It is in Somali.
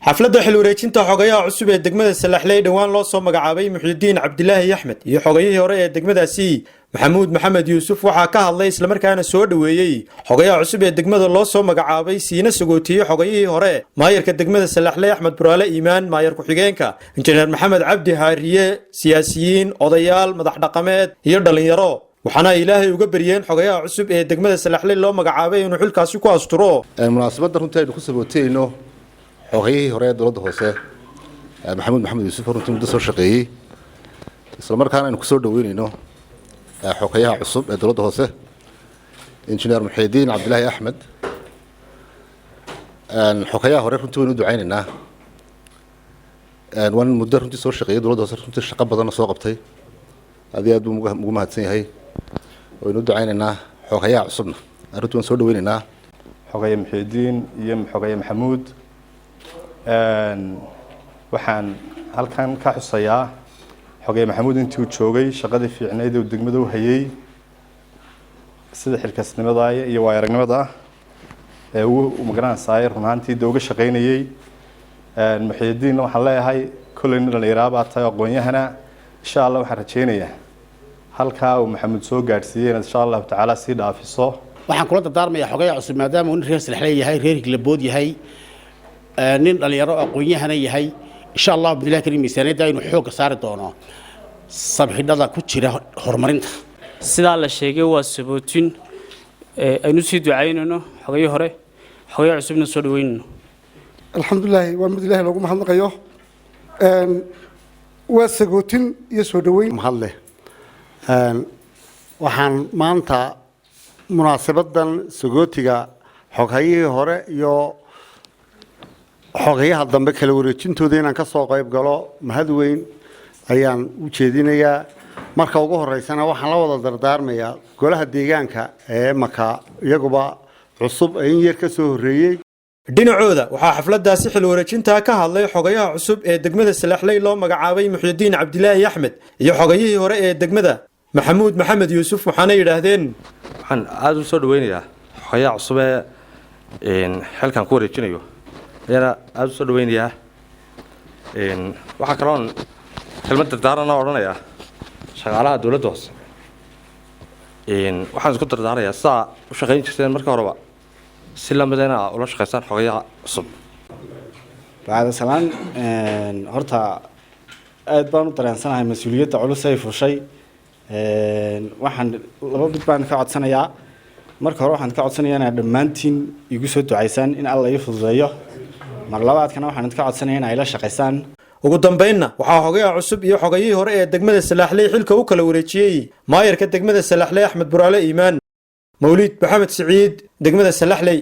Xafladda xil wareejinta xogayaha cusub ee degmada Salaxley dhowaan loo soo magacaabay, Muxyidiin Cabdilaahi Axmed, iyo xogayihii hore ee degmadaasi, Maxamuud Maxamed Yuusuf, waxaa ka hadlay islamarkaana soo dhoweeyey xogayaha cusub ee degmada loo soo magacaabay, siina sagootiyey xogayihii hore, maayarka degmada Salaxley Axmed Buraale Iimaan, maayar ku-xigeenka Injineer Maxamed Cabdi Haariye, siyaasiyiin, odayaal, madax dhaqameed iyo dhallinyaro. Waxaana ay Ilaahay uga baryeen xogayaha cusub ee degmada Salaxley loo magacaabay inuu xilkaasi ku asturo. Munaasabadda runtii aynu ku sabootiyeyno xogayihii hore ee dowladda hoose, Maxamuud Maxamed Yuusuf, runtii muddo soo shaqeeyey, isla markaana aynu kusoo dhaweyneyno xogayaha cusub ee dowladda hoose, Injineer Muxiidiin Cabdilaahi Axmed. Xogayaha hore runtii waynu u ducaynaynaa. Waa nin muddo runtii soo shaqeeyey dowladda hoose, runtii shaqo badanna soo qabtay. Aad iyo aad buu ugu mahadsan yahay, waynu u ducaynaynaa. Xogayaha cusubna runtii waan soo dhaweynaynaa. Xogaye Muxiidiin iyo Xogaye Maxamuud, waxaan halkan ka xusayaa Xogaye Maxamuud intii uu joogay shaqadii fiicnayd uu degmada u hayay, sida xilkasnimada iyo waay aragnimada ee uu magaranaysaay run ahaantii de uga shaqaynayey. Muxiidiinna waxaan leeyahay, kolley nin dhallinyaraa baa tahay, aqoon-yahana. Insha Allah waxaan rajeynayaa halkaa uu Maxamuud soo gaadhsiiyey inaad insha Allahu tacaala sii dhaafiso. Waxaan kula dardaarmayaa xogayaa cusub, maadaama uu nin reer Salaxley yahay, reer Higlabood yahay, nin dhalinyaro aqoon-yahana yahay, insha Allah bidnillahi karim miisaaniyadda inuu xoogga saari doono sabxidhada ku jira horumarinta. Sidaa la sheegay, waa sabootin aynu sii ducaynayno xogayo hore, xogayo cusubna soo dhaweynayno. Alxamdulilaahi, waa mid Ilahay loogu mahadnaqayo, waa sagootin iyo soo dhaweyn. Mahadleh. Waxaan maanta munaasabadan sagootiga xoghayihii hore iyo xogayaha dambe kala wareejintooda inaan ka soo qayb galo mahad weyn ayaan u jeedinayaa. Marka ugu horeysana waxaan la wada dardaarmayaa golaha deegaanka ee maka iyaguba cusub ee in yar ka soo horreeyey. Dhinacooda waxaa xafladaasi xil wareejintaa ka hadlay xogayaha cusub ee degmada Salaxley loo magacaabay, Muxyidiin Cabdilaahi Axmed, iyo xogayihii hore ee degmada, Maxamuud Maxamed Yuusuf, waxaana yidhaahdeen: Waxaan aada u soo dhaweynayaa xogayaha cusub ee xilkan ku wareejinayo ayaana aada u soo dhaweynayaa. Waxaa kaloon kelmad dardaarana odhanayaa shaqaalaha dowladda hoose. Waxaan isku dardaarayaa sidaa u shaqayn jirteen marka horeba si lamida inaa ula shaqaysaan xogayaha cusub. Bacda salaan, horta aad baan u dareensanahay mas-uuliyadda culus ay fushay. Waxaan laba mid baan ka codsanayaa. Marka hore waxaan ka codsanayaa inaad dhammaantiin igu soo ducaysaan in Alla ii fududeeyo. Mar labaadkana waxaan idinka codsanaya in ay la shaqaysaan. Ugu dambaynna waxaa xogayaha cusub iyo xogayihii hore ee degmada Salaaxley xilka u kala wareejiyey maayarka degmada Salaaxley Axmed Buraale Iimaan. Mawliid Maxamed Siciid, degmada Salaxley.